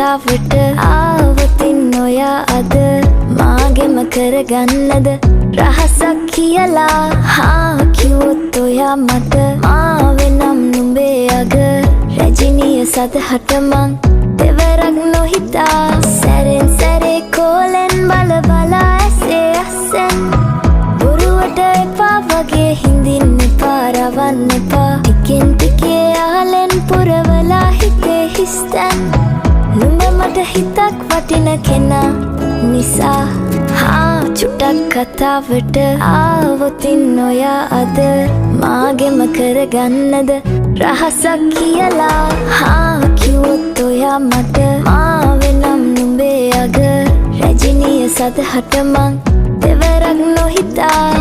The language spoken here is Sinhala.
කතාවට ආවොතින් ඔයා අද මාගෙම කරගන්නද රහසක් කියලා? හා කිව්වොත් ඔයා මට මාවෙනම් නුඹේ අග රැජිනිය සදහට මං දෙවරක් නොහිතා. සැරෙන් සැරේ කෝලෙන් බල බලා ඇසේ අස්සෙන් බොරුවට එපා වගේ හිඳින්න එපා, රවන්න එපා. ටිකෙන් ටිකේ යාලෙන් පුරවලා හිතේ හිස්තැන්. නුඹ මට හිතක් වටින කෙනා නිසා. හා චුට්ටක් කතාවට ආවොතින් ඔයා අද මාගෙම කරගන්නද රහසක් කියලා? හා කිව්වොත් ඔයා මට මාවෙනම් නුඹේ අග රැජිනිය සදහට මං දෙවරක් නොහිතා.